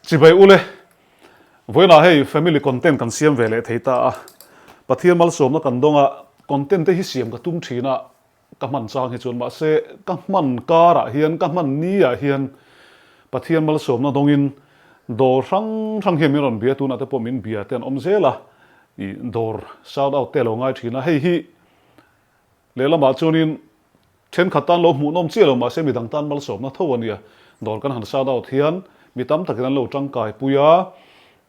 Chibai ule, vawiinah hei family content kan siam ve leh thei ta a, Pathian malsawmna kan dawng a, content te hi siam ka tum thin a, ka hman chang hi chuan mahse ka hman karah hian ka hman ni ah hian Pathian malsawmna dawngin dawr hrang hrang hian min rawn bia tunah te pawh min bia te an awm zel a, ih dawr shout out te a lo ngai thin a, hei hi lehlamah chuanin Thenkhat tan lo hmuhnawm chiah lo mahse midang tan malsawmna tho a nia. Dawr kan han shout out hian mi tam takin an lo tangkai pui a,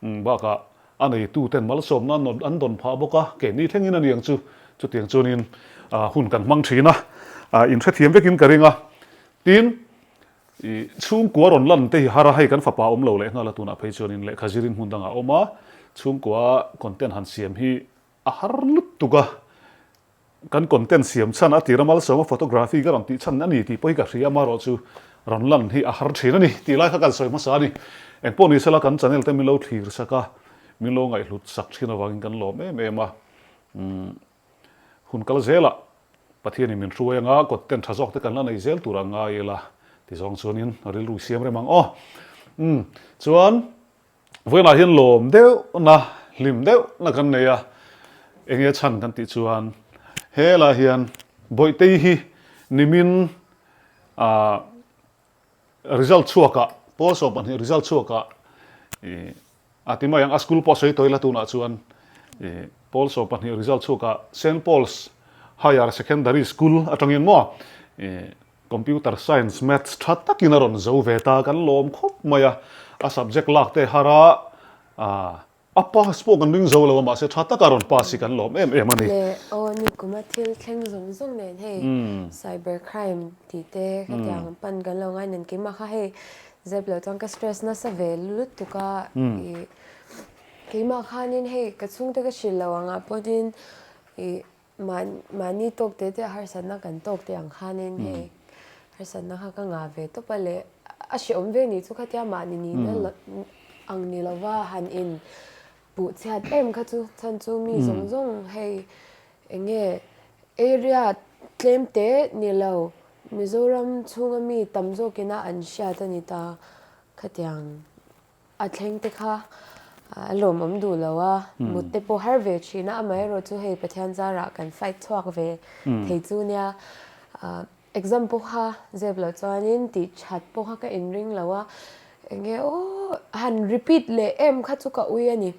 bakah a neituten malsawmna an dawn phah bawk a, keini thlengin a ni ang chu. Chutiang chuanin hun kan hmang thin a, inhrethiam vekin ka ring a. Tin, chhungkua rawn lan te hi har a, hei kan fapa awm lo lehnghal a tunah phei chuanin lehkha zirin hmun dangah a awm a, chhungkua content han siam hi a har lutuk a. Kan content siam chhan a tira malsawma photography ka rawn tih chhan a ni tih pawh hi ka hria amaherawh chu rawn lan hi a har thin a ni tih lai kha kan sawi hmasa a ni. Engpawh ni sela kan channel te min lo thlir sak a, min lo ngaihhlut sak thin avangin kan lawm em em a. Umm hun kal zelah Pathianin min hruai anga content tha zawk te kan la nei zel tur a ngai ila ti zawng chuanin rilru siam rem ang aw. Umm chuan. Vawiinah hian lawm deuhna, hlim deuhna kan nei a, enge chhan kan tih chuan helaiah hian Bawihtei hi nimin ah result chhuakah, pawl 12 result chhuakah ih a ti mai ang, a school pawh sawi tawh ila tunah chuan ih pawl 12 result chhuakah Saint Paul's Higher Secondary School atangin maw ih Computer Science Maths tha takin a rawn zo ve ta, kan lawm khawp mai a, a subject lak te har a, a pass pawh kan ring zo lo a, mahse tha taka rawn pass hi kan lawm em em a ni. Le aw ni kum a thil thleng zawng zawng nen hei cyber crime tih te khatiang pan kan lo ngai nen keimah kha hei zep loh chuan ka stress nasa ve lutuk a, ih keimah khanin hei ka chhungte ka hrilh loh angah pawhin ih Mahni tawk te te harsatna kan tawk teh ang khanin hei harsatna kha ka ngah ve tawp a leh a hrehawm ve nih chu khatia mahni nihna ang ni lova han in puh chhiat em kha chu chhan chu mi zawng zawng hei eng nge area tlem te ni lo Mizoram chhunga mi tam zawkina an hriat a ni ta khatiang. A thleng te kha a lawmawm duh lo a, mut te pawh har ve thin a, amaherawh chu hei Pathian zarah kan fight chhuak ve thei chu nia. Exam pawh kha zep loh chuanin tih that pawh kha ka inring lo a, eng nge aw han repeat leh em kha chu ka ui a ni.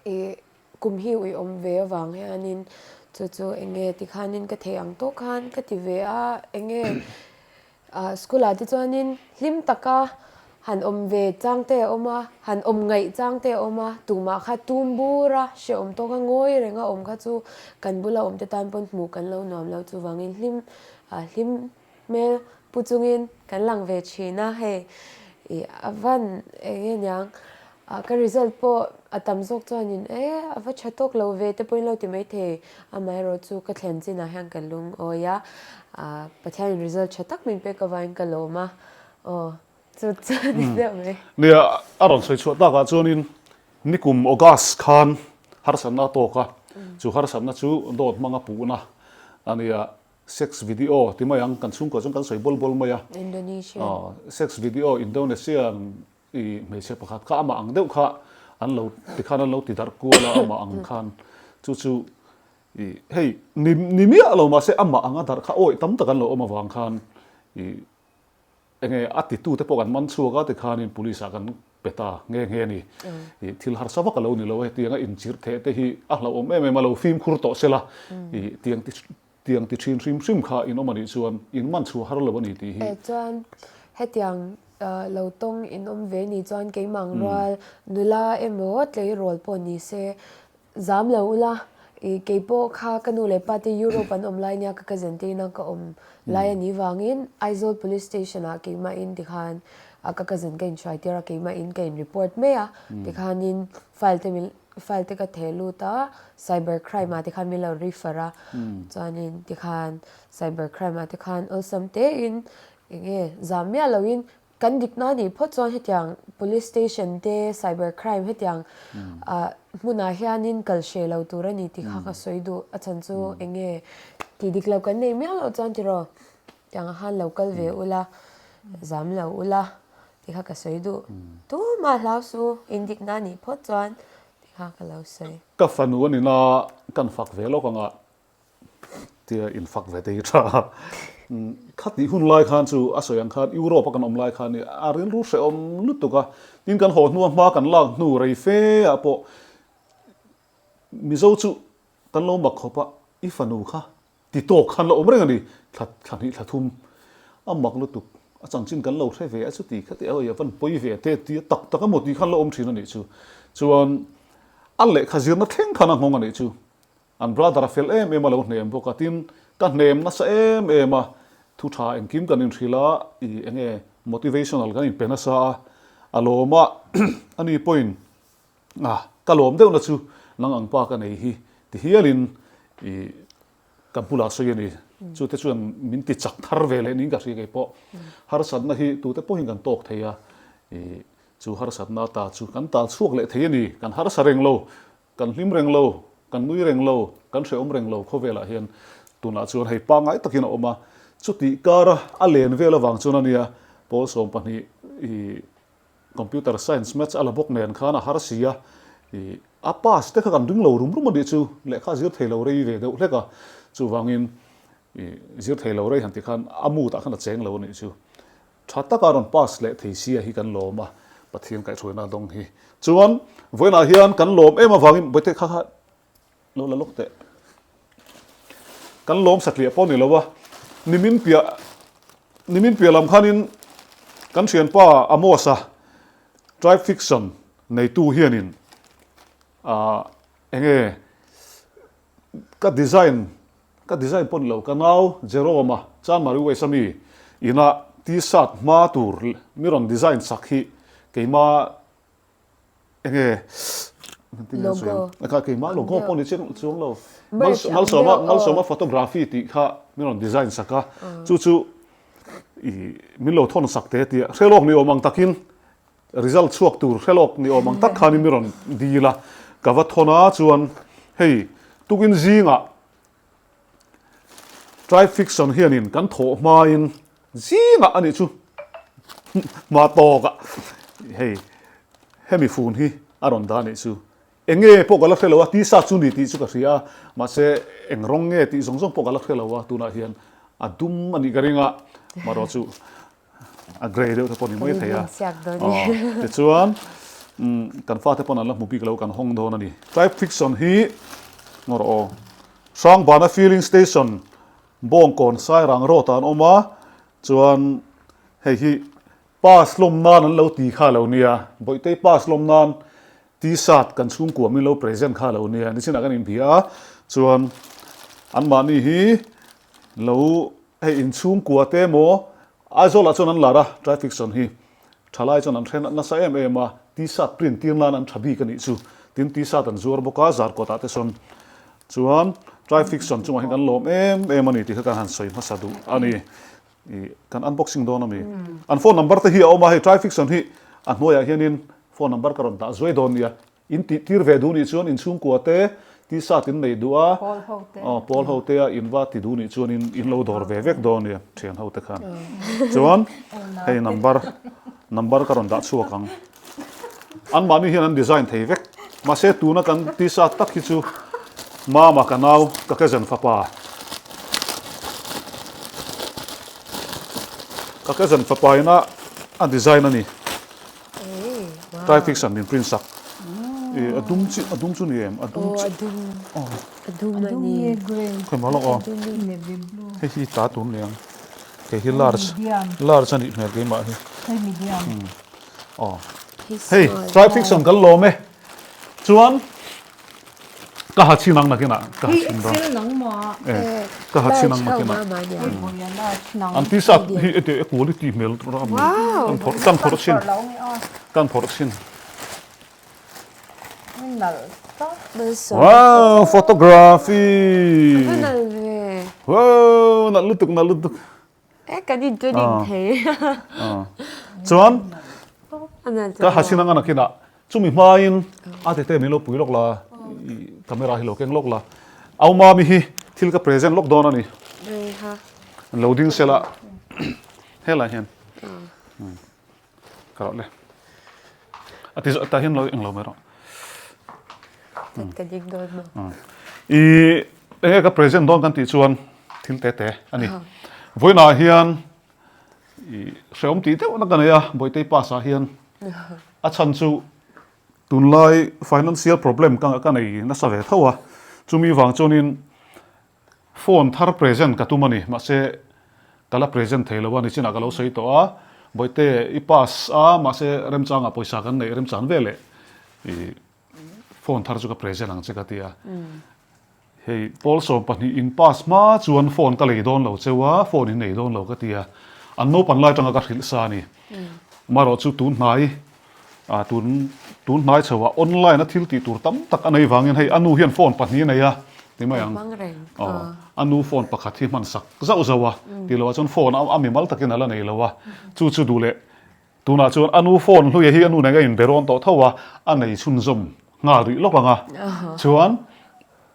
Ih kum hi uiawm ve avang hianin chu chu eng nge tikhanin ka theih ang tawk khan ka ti ve a, eng nge School ah te chuanin hlim taka han awm ve chang te a awm a, han awm ngaih chang te a awm a, tumah kha tum bur a, hrehawm tawka ngawi renga awm kha chu kan bula awm te tan pawn hmuh kan lo nuam lo chuvangin hlim hlim hmel pu chungin kan lang ve thin a, hei ih a van eng nge niang Ka result pawh a tam zawk chuanin e a va tha tawk lo ve te pawhin lo ti maithei. Amaherawh chu ka thlen chinah hian ka lungawi a, Pathianin result tha tak min pek avangin ka lawm a, aw chu chu a ni deuh mai. Nia, a rawn sawi chhuah takah chuanin nikum August khan harsatna a tawk a, chu harsatna chu dawt hmanga puhna a nia. Sex video ti mai ang, kan chhungkua chuan kan sawi bawl bawl mai a. Indonesian. Sex video Indonesian I hmeichhe pakhat kha amah ang deuh kha an lo tikhan an lo ti darh kual a amah ang khan chu chu i hei ni ni miah lo mahse amah anga darh kha awih tam tak an lo awm avang khan i enge a titu te pawh kan man chhuak a tikhanin police ah kan pe ta nghe nghe a ni. I thil harsa vak a lo ni lo a hetianga inchirh theh te hi a hlauhawm em em a lo fimkhur tawh sela i tiang ti Tiang ti thin hrim hrim kha in awm a nih chuan in man chhuah har lo a ni tih hi. E chuan hetiang lo tawng in awm ve nih chuan keimah rual nula emaw tleirawl pawh ni se zam lo ula i keipawh kha ka nu leh pa te Europe an awm lai nia ka cousin te ina ka awm lai a nih vangin Aizawl police station ah keimah in tikhan ka cousin ka inhruai tir a keimah in ka in report mai a tikhanin file te min File te ka theh lut a, cyber crime ah te khan min lo refer a, chuanin tikhan cyber crime ah te khan awlsam tein eng nge zam miah loin kan dikna anih phawt chuan hetiang police station te cyber crime hetiang ah hmunah hianin kal hreh lo tur a ni tih kha ka sawi duh a chhan chu eng nge tih dik lo kan nei miah loh chuan tiraw tiang ah khan lo kal ve ula zam lo ula. Ti kha ka sawi duh. Tumah hlau su, indikna a nih phawt chuan ti kha ka lo sawi. Ka fanu a nina kan fak ve lawk anga tia infak ve te hi tha a. Khatih hun lai khan chu a sawi ang khan Europe a kan awm lai khan a rilru hrehawm lutuk a, tin kan haw hnua hma kan lak hnu rei fe ah pawh Mizo chu kan lo mak khawp a, i fanu kha Ti tawk khan la awm reng a ni, thla thla hnih thla thum a mak lutuk, a chanchin kan lo hre ve a chuti kha ti awi a van pawi ve te ti a tak tak a maw tih khan la awm thin a nih chu. Chuan a lehkha zirna thleng khan a nghawng a nih chu. An brother a fel em em a lo hnem bawk a, tin ka hnem nasa em em a, thu tha engkim kan inhrilh a, i enge motivational kan inpe nasa a, a lawm a, ani pawhin A, ka lawm deuhna chu nang ang pa ka nei hi ti hialin i ka bulah sawi a ni. Chute chuan min ti chak thar ve leh niin ka hria kei pawh. Harsatna hi tute pawhin kan tawk thei a, i chu harsatna ata chu kan tal chhuak leh thei a ni. Kan harsa reng lo, kan hlim reng lo, kan nui reng lo, kan hrehawm reng lo khawvelah hian tunah chuan hei pangngai takin a awm a. Chutih kara a len vel avang chuan a nia pawl 12 i Computer science maths a la bawk nen khan a har si a, ih a pass te kha kan ring lo rum rum a nih chu, lehkha a zir thei lo rei ve deuh hlek a, chuvangin ih zir thei lo rei han tih khan a mood ah khan a cheng lo a nih chu. Tha taka a rawn pass leh thei sia hi kan lawm a, Pathian kaihhruaina a dawng hi. Chuan vawiinah hian kan lawm em avangin Bawihte kha kha Lo la lawk teh. Kan lawm satliah pawh ni lo a, nimin piah nimin piah lam khanin kan thianpa Amos-a Tribe Fiction neitu hianin ah enge ka design ka design pawh ni lo ka nau Jerome-a Chanmari West a mi inah T-shirt hma tur mi rawn design sak hi keima Enge Logo. Ka keimah logo pawh ni chiang chuang lo. Malsawma Malsawma photography tih kha min rawn design sak a. Chu chu i min lo thawn sak te tia hre lawk ni awm ang takin result chhuak tur hre lawk ni awm ang tak khanin min rawn dil a. Ka va thawn a chuan hei tukin zingah Tribe Fiction hianin kan thawh hmain zingah a nih chu hma tawkah hei hemi fun hi a rawn dah a nih chu. Enge pawh ka la hre lo a, tisa chu ni tih chu ka hria a, mahse eng rawng nge tih zawng zawng pawh ka la hre lo a, tunah hian a dum a nih ka ring a, marawh chu a grey deuh te pawh ni mai thei a tichuan kan fate pawn an la hmu bik lo kan hawng dawn a ni type fiction hi ngawr aw Hrangbana filling station Bawngkawn Sairang road ah an awm a chuan hei hi pass lawm nan an lo ti kha lo nia Bawihtei pass lawm nan T-shirt kan chhungkua min lo present kha lo nia nichinah kan inbia a chuan anmahni hi lo Hei inchhungkua te maw Aizawl ah chuan an lar a, traffic zone hi thalai chuan an hre nasa em em a, T-shirt print tir nan an tha bik a nih chu, tin T-shirt an zuar bawk a, zarkawt ah te sawn chuan traffic zone chungah hian kan lawm em em a ni tih kha kan han sawi hmasa duh a ni. Ih kan unboxing dawn a mi? An phone number te hi a awm a, hei traffic zone hi a hnuaiah hianin phone number ka rawn dah zuai dawn nia. In tih tir ve duh nih chuan in chhungkua te T-shirt in nei duh a, pawl ho te a in va ti duh nih chuan in in lo dawr ve vek dawn nia thian ho te khan. Chuan hei number number ka rawn dah chhuak ang. Anmahni hian an design thei vek. Mahse tuna kan T-shirt tak hi chu Mama ka nau ka cousin fapa ka cousin fapa ina a design a ni. Try fiction min print sak. A dum chi a dum chu ni em? A dum chi. A dum a ni. Khoi ma lawk aw. Hei hi ta tun ni ang. Hei hi large large a nih hmel keimah hi. Hei medium. Aw. Hei try fiction kan lawm e. Chuan Ka ha chin ang nakinah ka ha chin dawn. Hei nang maw? Eh, ka ha chin ang nakinah. An t-shirt hi ete e quality hmel tur a mi. Kan phawrh kan phawrh chin. Kan phawrh chin. Wow, photography. Wow, nalh lutuk nalh lutuk. E kan in tuning thei. Chuan ka ha chin anga nakinah chumi hmain a tete min lo pui lawk la camera hi lo keng lawk la au mami hi thil ka present lawk dawn a ni. Lo ding sela helai hian. Ka rawh le. A ti tah hian lo englo mai rawh. Ka ding dawn maw? I enge ka present dawn kan tih chuan thil te te a ni. Vawiinah hian i hrehawm tih deuh na ka nei a, Bawitei pass ah hian a chhan chu tunlai financial problem ka ka nei nasa ve tho a, chumi vang chuanin Phone thar present ka tum a ni, mahse ka la present thei lo a, nichinah ka lo sawi tawh a, Bawihte i pass a, mahse remchangah pawisa kan neih remchan ve leh i phone thar chu ka present ang che ka ti a, hei pawl 12 in pass hma chuan phone ka lei dawn lo cheu a, phone in nei dawn lo ka ti a, an naupan lai atanga ka hrilh sa a ni, amaherawh chu tun hnai Ah tun tun hnai chho ah online a thil tih tur tam tak a nei vangin hei a nu hian phone pahnih a nei a ti mai ang. Aw a nu phone pakhat hi hman sak zauh zauh a tih loh ah chuan phone a mimal takin a la nei lo a chu chu duh leh tunah chuan a nu phone hluia hi a nu nen a inbe rawn tawh tho a a nei chhunzawm nghal rih lawk ang a chuan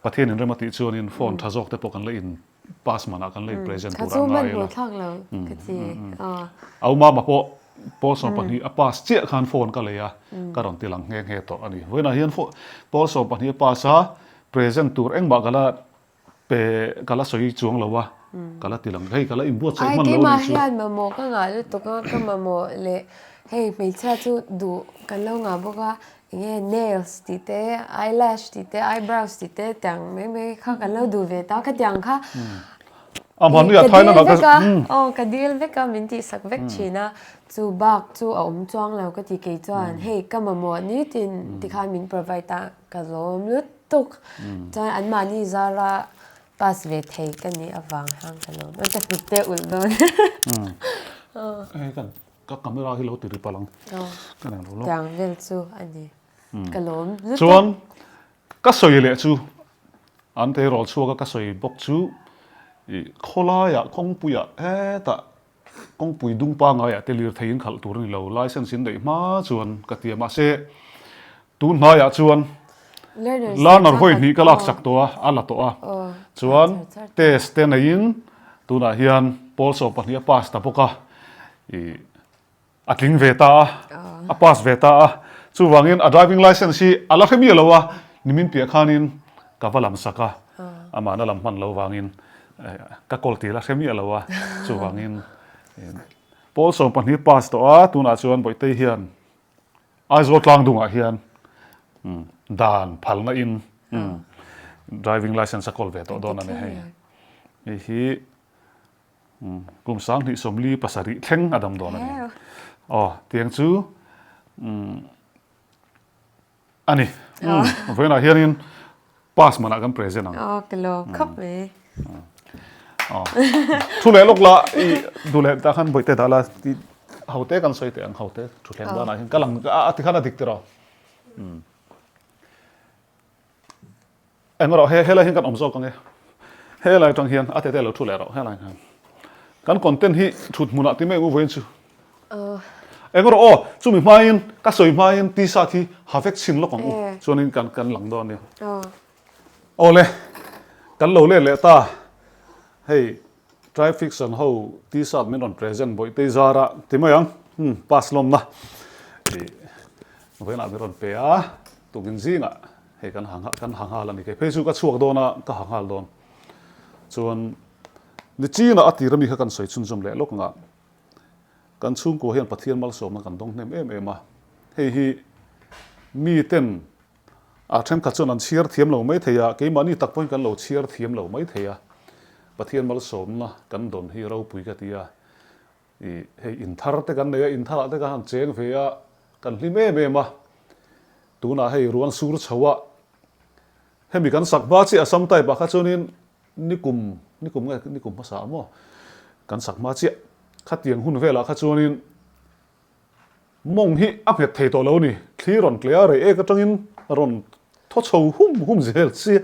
Pathian inrem a tih chuanin phone tha zawk te pawh kan la in pass manah kan la in present tur a ngai ila. Au mama pawh pawl 12 a pass chiah khan phone ka lei a, ka rawn ti lang nghe nghe tawh a ni. Vawiinah hian pawl 12 a pass a, present tur engmah ka la pe ka la sawi chuang lo a, ka la ti lang hei ka la inbuatsaih hman lo a nih chu. Ai keimah hian mamawh ka ngah lutuk a, ka mamawh leh hei hmeichhia chu duh kan lo ngah bawk a, Enge nails tih te, eyelash tih te, eyebrows tih te tiang mai mai kha kan lo duh ve ta. Khatiang kha ka dil vek a, aw ka dil vek a min tihsak vek thin a. Chu bak chu a awm chuang lo ka ti kei chuan hei ka mamawh nitin tikhan min provide a ka lawm lutuk. Chuan anmahni zara pass ve thei ka nih avang hian ka lawm a, ka hnute ulh dawn. Ka camera hi lo ti ri palh ang. Ka nei lo lo. Tiang vel chu a ni. Ka lawm lutuk. Chuan ka sawi leh chu an tleirawl chhuak a ka sawi bawk chu i khawlaiah kawngpuiah hetah kawngpui dung pangaiah te lirthei in khalh tur a ni lo license in neih hma chuan ka ti a mahse tun hnaiah chuan learner vawi hnih ka laksak tawh a a la tawh a chuan test te neiin tunah hian pawl 12 a pass ta bawk a I a tling ve ta a, a pass ve ta a, chuvangin a driving licence hi a la hre miah lo a, nimin piah khanin ka va lam sak a, amahna lam hman lo vangin ka call tir a hre miah lo a, chuvangin pawl 12 pass tawh a, tunah chuan Bawihtei hian Aizawl tlangdungah hian dan phalna in driving licence a kawl ve tawh dawn a ni hei. Hei hi Kum 2047 thleng a dam dawn a ni. Aw, tiang chu a ni. Vawiinah hianin pass manah kan present ang. Aw, ka lawm khawp mai. Aw, thu leh lawk la, i duh leh tah khan bawihte dah la, ho te kan sawi teh ang, ho te thutthleng danah hian ka lang a ti khan a dik tiraw. Eng erawh he helai hian kan awm zawk ang e. Helai atang hian a tete lo thu leh rawh helai hian. Kan content hi thut hmunah ti mai ang u vawiin chu. Eng erawh aw chumi hmain ka sawi hmain t-shirt hi ha vek chhin lawk ang u chuanin kan kan lang dawn a nia. Awle kan lo let leh ta hei Trifiction ho t-shirt min rawn present Bawihtei zara ti mai ang umm pass lawmna ih vawiinah min rawn pe a tukin zingah hei kan ha kan ha nghal a ni kei phei chu ka chhuak dawn a ka ha nghal dawn chuan nichinah a tir ami kha kan sawi chhunzawm leh lawk anga kan chhungkua hian Pathian malsawmna kan dawng hnem em em a hei hi miten A thenkhat chuan an chhiar thiam lo mai thei a, keimahni tak pawhin kan lo chhiar thiam lo mai thei a. Pathian malsawmna kan dawn hi ropui ka ti a, ih hei inthar te kan nei a, intharah te kan han cheng ve a, kan hlim em em a. Tunah hei ruan sur chho a, hemi kan sak hma chiah Assam type ah kha chuanin nikum, nikum nge nikum hmasa ah maw kan sak hma chiah, khatiang hun velah kha chuanin Mawng hi a nghet thei tawh lo a ni. Thli rawn tle a, rei ek atangin a rawn thaw chho hum hum zel sia.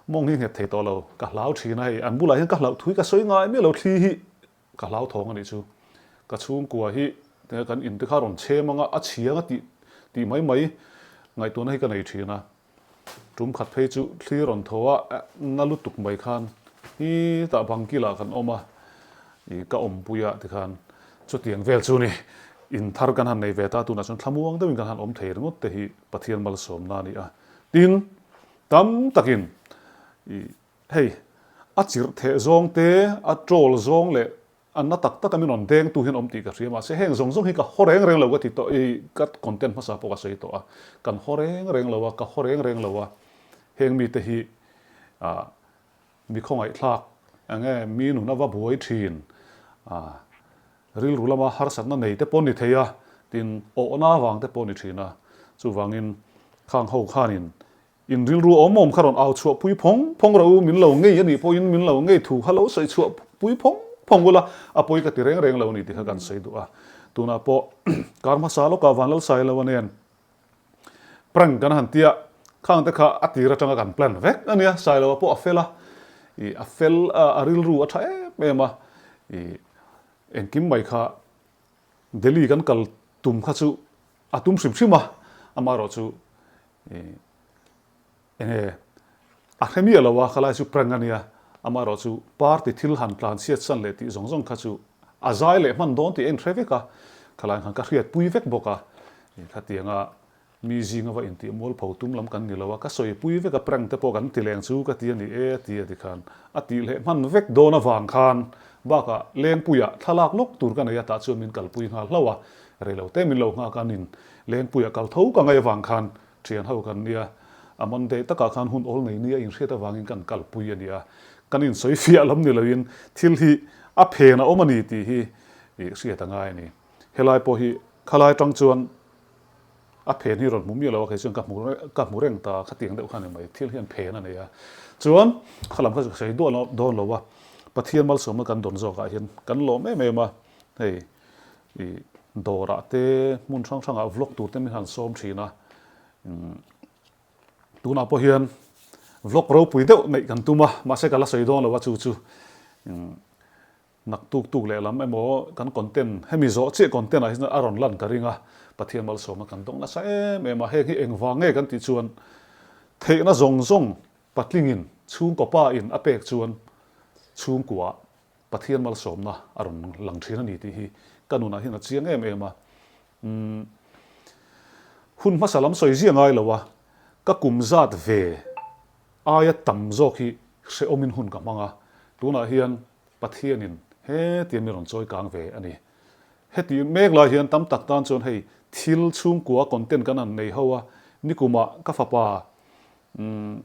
Mawng hi a nghet thei tawh lo. Ka hlau thin a hei. An bulah hian ka hlauh thui ka sawi ngai miah lo. Thli hi ka hlau thawng a nih chu. Ka chhungkua hi kan in te kha rawn chhem anga a chhiang a tih tih mai mai ngaihtuahna hi ka nei thin a. Tum khat phei chu thli rawn tho a, na lutuk mai khan hitah bang kilah kan awm a, ih ka awmpui ah tikhan chutiang vel chu ni. In thar kan han nei ve ta, tunah chuan thlamuang deuhin kan han awm thei ringawt te hi Pathian malsawmna a ni a. Tin, tam takin i hei a chirh theh zawng te, a troll zawng leh a na tak taka min rawn dengtu hian awm tih ka hria. Mahse heng zawng zawng hi ka haw reng reng lo ka ti tawh i ka content hmasa pawh ka sawi tawh a. Kan haw reng reng lo a, ka haw reng reng lo a. Heng mite hi ah Mi khawngaihthlak eng nge mi nun a va buai thin a, rilru lama harsatna nei te pawh ni thei a, tin awhna avang te pawh ni thin a, chuvangin khang ho khanin in rilru awm awm kha rawn au chhuah pui phawng phawng rawh u, min lo ngei a nih pawhin min lo ngei thu kha lo sawi chhuah pui phawng phawng ula, a pawi ka ti reng reng lo a ni tih kha kan sawi duh a, tunah pawh kar hmasa lawkah Vanlalsailoa nen Prank kan han tia, khang te kha a tir atanga kan plan vek a nia, Sailoa pawh a fel a, ih a fel a, a rilru a tha em em a, ih engkim mai kha Delhi kan kal tum kha chu a tum hrim hrim a, amaherawhchu ih Enge a hre miah lo a, khalai chu prank a nia, amaherawhchu party thil han tlan chhiat san leh tih zawng zawng kha chu a zai leh hman dawn tih a inhre vek a, khalai khan ka hriatpui vek bawk a, khatianga mi zinga va intih mualpho tum lam kan ni lo a, ka sawipui vek a, prank te pawh kan ti leng chu ka ti a ni e a ti a tikhan a tih leh hman vek dawn avang khan bakah Lengpuiah thlalak lawk tur ka nei a tah chuan min kalpui nghal hlauh a, reilote min lo nghak a nin Lengpuiah kal tho ka ngaih avang khan Thian ho kan nia, a Monday takah khan hun awl nei nia inhriat avangin kan kalpui a nia. Kan insawi fiah lam ni loin thil hi a phen a awm a ni tih hi hriat a ngai a ni. Helai pawh hi khalai tang chuan a phen hi rawn hmu miah lo a, kei chuan ka hmu ka hmu reng ta khatiang deuh kha a ni mai, thil hian phen a nei a. Chuan khalam kha chu ka sawi duah dawn lo a, Pathian malsawmna kan dawn zawkah hian kan lawm em em a, hei I dawrah te hmun hrang hrangah vlog tur te min han sawm thin a, tunah pawh hian vlog ropui deuh neih kan tum a, mahse ka la sawi dawn lo a chu chu naktuk tuk lehlam emaw kan content hemi zawh chiah content ah hian a rawn lan ka ring a, Pathian malsawmna kan dawng nasa em em a, heng hi engvang nge kan tih chuan theihna zawng zawng patlingin chhungkaw pa in a pek chuan chhungkua Pathian malsawmna a rawn lang thin a ni tih hi ka nunah hian a chiang em em a. Umm hun hmasa lam sawi zia ngai lo a, ka kum zat ve aia tam zawk hi hrehawmin hun ka hmang a, tunah hian Pathianin hetiang mi rawn chawi kang ve a ni. Heti mek lai hian tam tak tan chuan hei thil chhungkua content kan han nei ho a, nikumah ka fapa umm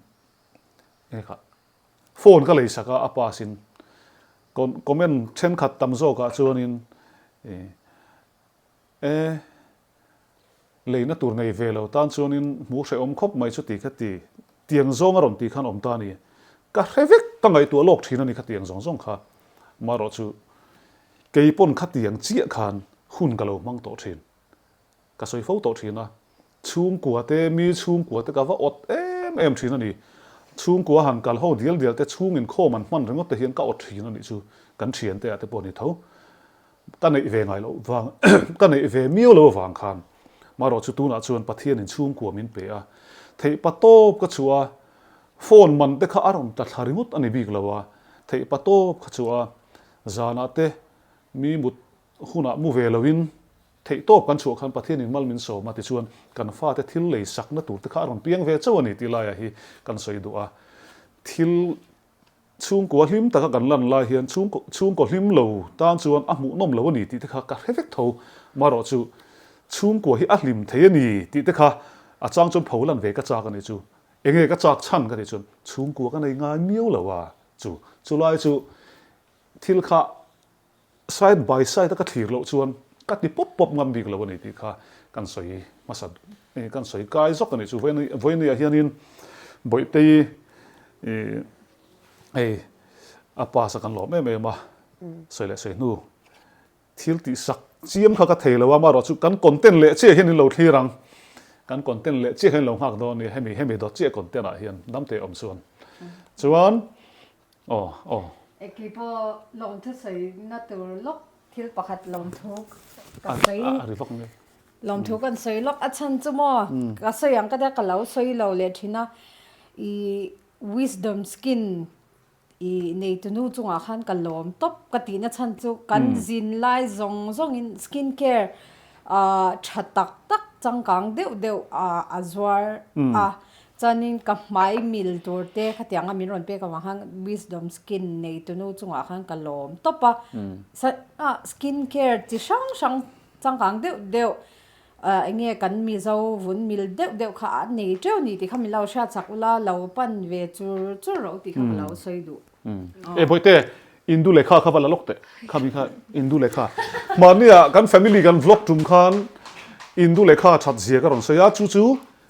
eng kha Phone ka lei sak a, a pass in comment thenkhat tam zawkah chuanin e leina tur nei ve lo tan chuanin hmu hrehawm khawp mai chuti ka ti, tiang zawng a rawn tih khan awm ta a ni. Ka hre vek, ka ngaihtuah lawk thin a ni khatiang zawng zawng kha. Marawh chu kei pawn khatiang chiah khan hun ka lo hmang tawh thin. Ka sawi fo tawh thin a, chhungkua te, mi chhungkua te ka va awt em em thin a ni. Chhungkua han kal ho dial dial te, chhung inkhawm an hman ringawt te hian ka awt thin a nih chu, kan thian te ah te pawh a ni tho. Ka neih ve ngai loh vang, ka neih ve miau lo avang khan, marawh chu tunah chuan Pathianin chhungkua min pe a, theihpa tawp ka chhuah a, phone man te kha a rawn tla thla ringawt a ni bik lo a, theihpa tawp ka chhuah a, zanah te mi mut hunah mu ve loin Theih tawp kan chhuah khan Pathianin mal min sawm a tichuan kan fate thil lei sakna tur te kha a rawn piang ve chauh a ni tih laiah hi kan sawi duh a. Thil chhungkua hlim taka kan lan lai hian chhungkaw hlim lo tan chuan a hmuhnawm lo a ni tih te kha ka hre vek tho. Marawh chu chhungkua hi a hlim thei a ni tih te kha a chang chuan pho lan ve ka chak a nih chu. Enge ka chak chhan ka tih chuan chhungkua ka nei ngai miau lo a chu. Chulai chu thil kha Side by side a ka thlir loh chuan ka ti pawp pawp ngam bik lo a ni tih kha kan sawi hmasa kan sawi kai zawk a nih chu. Vawinia hianin Bawihtei hei a pass a kan lawm em em a, sawi leh sawi hnu thil tih sak chiam kha ka thei lo a, amaherawh chu kan content leh chiah hian in lo thlir ang, kan content leh chiah hian in lo nghak dawn a ni, hemi hemi dawt chiah content ah hian damte awm chuan chuan Aw aw. E keipawh lawmthu sawina tur lawk thil pakhat lawmthu ka sawi. A ri vak mai. Lawmthu kan sawi lawk a chhan chu maw ka sawi ang ka tia ka lo sawi lo leh thin a i wisdom skin i neitunu chungah khan ka lawm tawp ka tihna chhan chu kan zin lai zawng zawngin skin care. Tha tak tak changkang deuh deuh a zuar a, chuanin ka hmai mil tur te khatianga min rawn pek avang khan wisdom skin nei tunu chungah khan ka lawm tawp a, skin care chi hrang hrang changkang deuh deuh eng nge kan Mizo vun mil deuh deuh kha a nei teuh ni tih kha min lo hriat chak ula lo pan ve chur chur rawh tih kha ka lo sawi duh. E Bawihte, Indu lehkha kha va la lawk teh. Khami kha Indu lehkha. Mahnia kan family kan vlog tum khan Indu lehkha that zia ka rawn sawi a, chu chu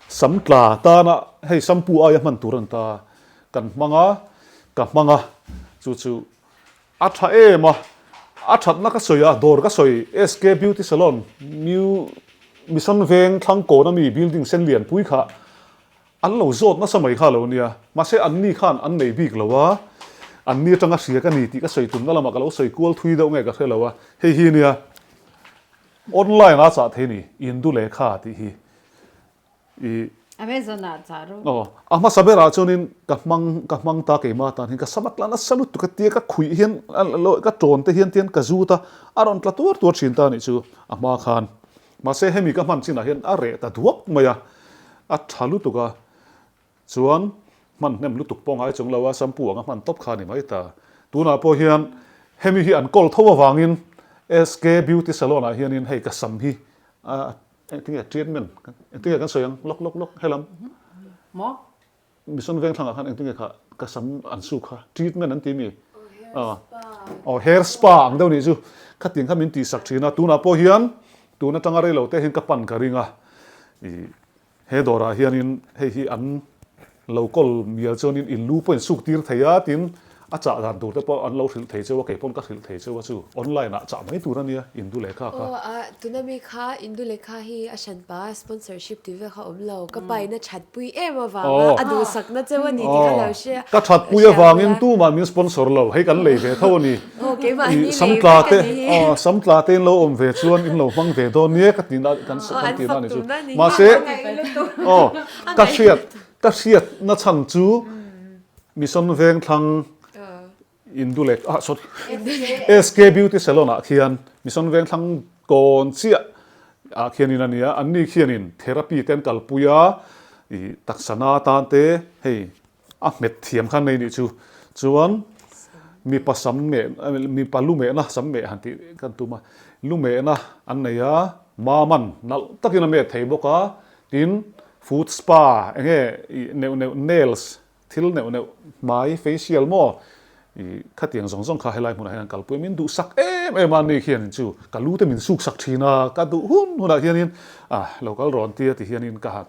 sam tla tana hei sampu aia hman tur a ni ta. Kan hmang a, ka hmang a, chu chu a tha em a, a thatna ka sawi a, dawr ka sawi SK Beauty Salon New Mission Veng Thlangkawn ami building sen lianpui kha An lo zawt nasa mai kha lo nia, mahse anni khan an nei bik lo a, anni atanga hria ka ni tih ka sawi tumna lamah ka lo sawi kual thui deuh nge ka hre lo a, hei hi nia online a chah thei ni, Indu lehkha tih hi i. Amazon ah chah ru. Aw, a hmasa berah chuanin ka hmang ka hmang ta keimah atan hian ka sam a tla nasa lutuk a tia ka khuih hian ka tawn te hian tian ka zut a, a rawn tla tuar tuar thin ta a nih chu a hma khan. Mahse hemi ka hman chinah hian a reh ta duak mai a, a tha lutuk a, chuan hman hnem lutuk pawh ngai chung lo a, shampoo anga hman tawp kha a ni mai ta. Tunah pawh hian hemi hi an kawl tho avangin SK Beauty Salon ah hianin hei ka sam hi a engtinge treatment engtinge kan sawi ang lawk lawk lawk helam. Maw? Mission veng thlangah khan engtinge kha ka sam an suk kha treatment an ti mi aw hair spa ang deuh nih chu khatin kha min tih sak thin a tunah pawh hian tun atanga rei lo te hian ka pan ka ring a ih he dawrah hianin hei hi an lo kawl mial chuanin in lu pawh in suk tir thei a tin A chah dan tur te pawh an lo hrilh thei cheu a, kei pawn ka hrilh thei cheu a chu online ah chah mai tur a nia Indulekha kha. Aw a, tuna mi kha Indulekha hi a hranpa sponsorship tih vel kha awm lo, ka pa in a thatpui em avanga a duhsakna cheu a ni tih kha lo hria. Ka thatpui avangin tumah min sponsor lo, hei kan lei ve tho a ni. Aw keimah hi lei vek a ni hi. Aw samtla te in lo awm ve chuan in lo hmang ve dawn nia ka tihna kan tihna a ni chu. Mahse aw ka hriat ka hriatna chhan chu Mission Vengthlang Indulek ah sorry SK Beauty Salon ah khian Mission Vengthlang kawn chiah ah khianin a nia, anni khianin therapy te an kalpui a, ih taksa na atan te hei a hmet thiam khan nei nih chu, chuan mipa sam meh mipa lu mehna sam meh han tih kan tum a, lu mehna an nei a, maman nalh takin a met thei bawk a, tin foot spa enge ih neuh neuh nails Thil neuh neuh hmai facial maw i khatiang zawng zawng kha helai hmunah hian an kalpui a, min duhsak em em a ni khianin chu ka lu te min suksak thin a, ka duh hun hunah hianin ah lo kal rawn tia ti hianin ka han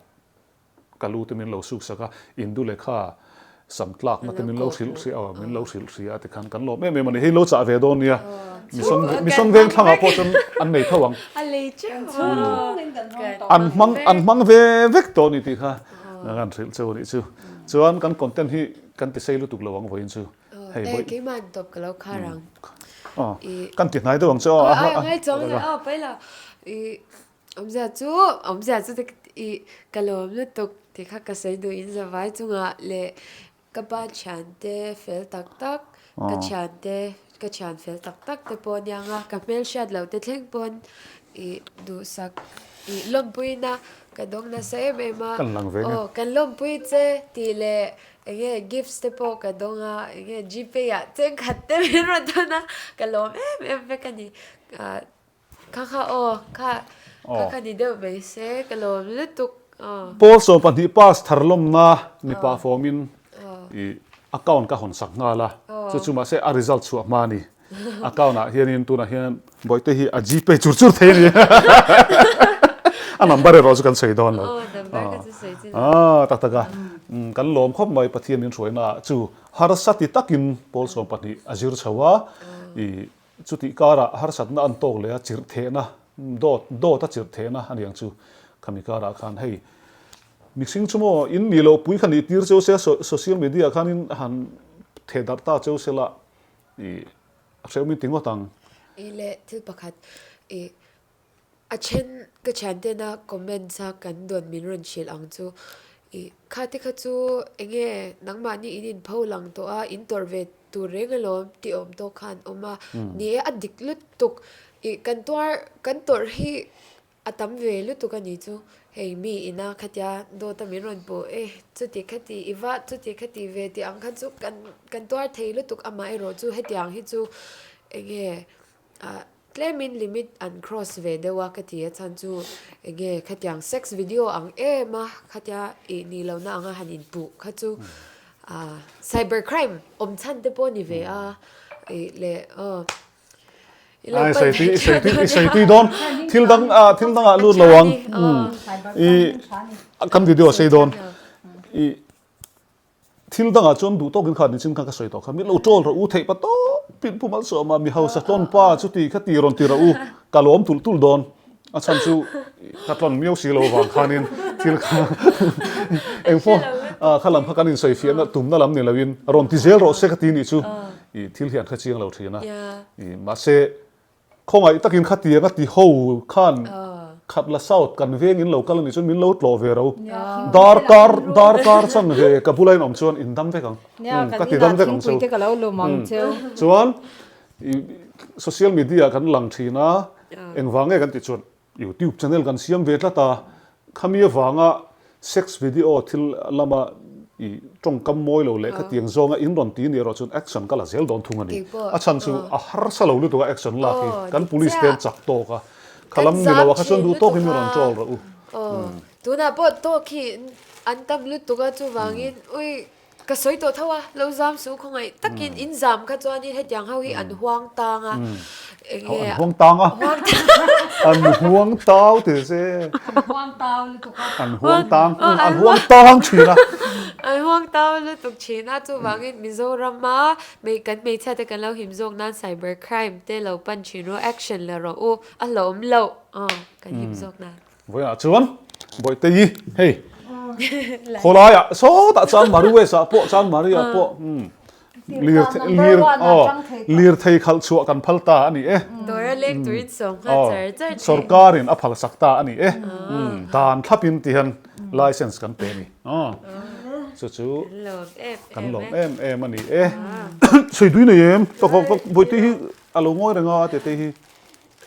ka lu te min lo suksak a, Indu lehkha sam tlakna te min lo hrilh hria aw min lo hrilh hria ti khan kan lawm em em a ni, hei lo chah ve dawn nia Mission Mission veng thlangah pawh chuan an nei tho ang an hmang an hmang ve vek tawh a ni tih kha. Kan hrilh cheu anih chu. Chuan kan content hi kan ti sei lutuk lo ang vawiin chu. Hei vawi. Keimah an tawp ka lo khar ang. Aw kan ti hnai deuh ang che aw. Ai ngai chuang le aw pai la. I awmzia chu awmzia chu i ka lawm lutuk tih kha ka sawi duh in zavai chungah leh Ka pa thiante fel tak tak, ka thiante, ka thian fel tak tak te pawh aniang a, ka hmelhriat loh te thleng pawn ih duhsak ih lawmpuina ka dawng nasa em em a, aw kan lawmpui che tih leh eng nge gifts te pawh ka dawng a, eng nge gpay ah chengkhat te min rawn thawn a, ka lawm em em vek a ni. Kha kha aw, kha kha kha ni deuh mai se, ka lawm lutuk aw. Pawl 12 pass thar lawmna mipa fawmin i account ka hawn sak nghal a, chu chu mahse a result chhuah hma a ni. Account ah hianin tunah hian Bawihte hi a gpay chur chur thei a ni. A number erawh chu kan sawi dawn lo. Aw, number kha chu sawi chi lo. Aw, tak tak a, kan lawm khawp mai Pathian min hruaina ah chu harsa ti takin pawl 12 a zir chho a, i Chutih karah harsatna an tawk leh a, chirh thehna, dawt, dawt a chirh thehna a niang chu. Khami karah khan hei mihring chu maw in nih loh pui kha nih tir cheu se, social media khan in han theh darh ta cheu se la ih a hreuh min ti ngawt ang. Ih leh thil pakhat ih A then ka thiantena comments a kan dawn min rawn hrilh ang chu ih kha te kha chu enge nangmahni in inpho lang tawh a in tawrh ve tur reng alawm tih awm tawk khan awm a ni e a dik lutuk ih kan tuar kan tawrh hi. A tam ve lutuk a nih chu, hei mi ina khatia dawta min rawn pawh e, chuti khati i va chuti khati ve tih ang kha chu kan kan tuar thei lutuk amaherawh chu hetiang hi chu enge ah tlemin limit an cross ve deuh a ka ti a chhan chu enge khatiang sex video ang em a khatia ih nih lohna anga han inpuh kha chu ah cyber crime awm chhan te pawh a ni ve a ih leh aw. Ai sawi tui sawi tui sawi tui dawn thil dang ah thil dang ah lut lo ang i kan video a sei dawn i thil dang ah chuan duh tawkin kha nichin khan ka sawi tawh kha min lo troll rawh u theih pa tawp pin pu malsawma mi hausa tlawn pa chuti kha ti rawn ti rawh u ka lawm tulh tulh dawn A chhan chu ka tlawn miau si lo vang khanin thil kha engpawh kha lam kha kan insawi fiahna tumna lam ni loin rawn ti zel rawh se ka ti nih chu i thil hi an hre chiang lo thin a. I mahse khawngaih takin khatiang a ti ho khan Khatla South kan veng in lo kal a nih chuan min lo tlawh ve ro. Darkar darkar chan ve ka bula in awm chuan in dam vek ang. Ka ti dam vek ang cheu. Chuan I social media kan lang thin a, engvang nge kan tih chuan YouTube channel kan siam ve tlat a, khami avanga sex video thil lama i tawngkam mawi lo leh khatiang zawnga in rawn ti nih erawh chuan action ka la zel dawn thung a ni. A chhan chu a harsa lo lutuk a action lak hi, kan police te an chak tawk a, kha lam ni lo ah kha chuan duh tawkin mi rawn troll rawh u. Tunah pawh tawk hi an tam lutuk a chuvangin ui Ka sawi tawh tho a, lo zam suh khawngaih takin in zam kha chuanin hetiang ho hi an huang tang a, eng nge An huang tang a, an huang tau ti se. An huang tau lutuk a. An huang tang, an huang tang thin a. An huang tau lutuk thin a, chuvangin Mizorama kan hmeichhia te kan lo him zawk nan cyber crime te lo pan thin rawh, action la rawh u, a hlauhawm loh kan him zawk nan. Vawiinah chuan Bawihtei hei khawlaiah sawtah chuan Maruwes ah pawh chuan Maria pawh lir lir aw lirthei khalh chhuah kan phal ta a ni e. Dawra leng turin sawm nghal char char thei. Sorkarin a phal sak ta a ni e. Dan thlapin ti hian license kan pe a ni. Chu chu kan lawm em em a ni e. Sawi tui nei em? Bawihtei hi a lo ngawi reng a tete hi.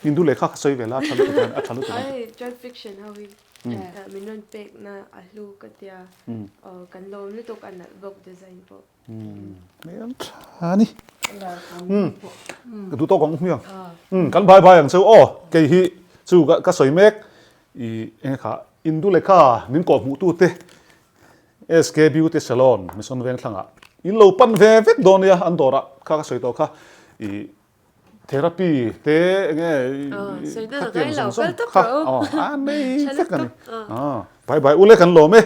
Hindu lehkha kha sawi ve la a tha lutuk a tha lutuk a. Ai short fiction ho hi min rawn pek na a hlu ka tia kan lawm lutuk a nalh bawk design pawh. Hmel tha ni. Ka duh tawk ang hmiang. Kan bye bye ang cheu aw kei hi chu ka sawi mek i enge kha Hindu lehkha min kawh hmuh tu te SK Beauty Salon Mission Vengthlangah in lo pan ve vek dawn nia an dawrah kha ka sawi tawh kha i Therapy te enge khatiang zawng zawng kha a nei vek a ni. Bye bye ule kan lawm e.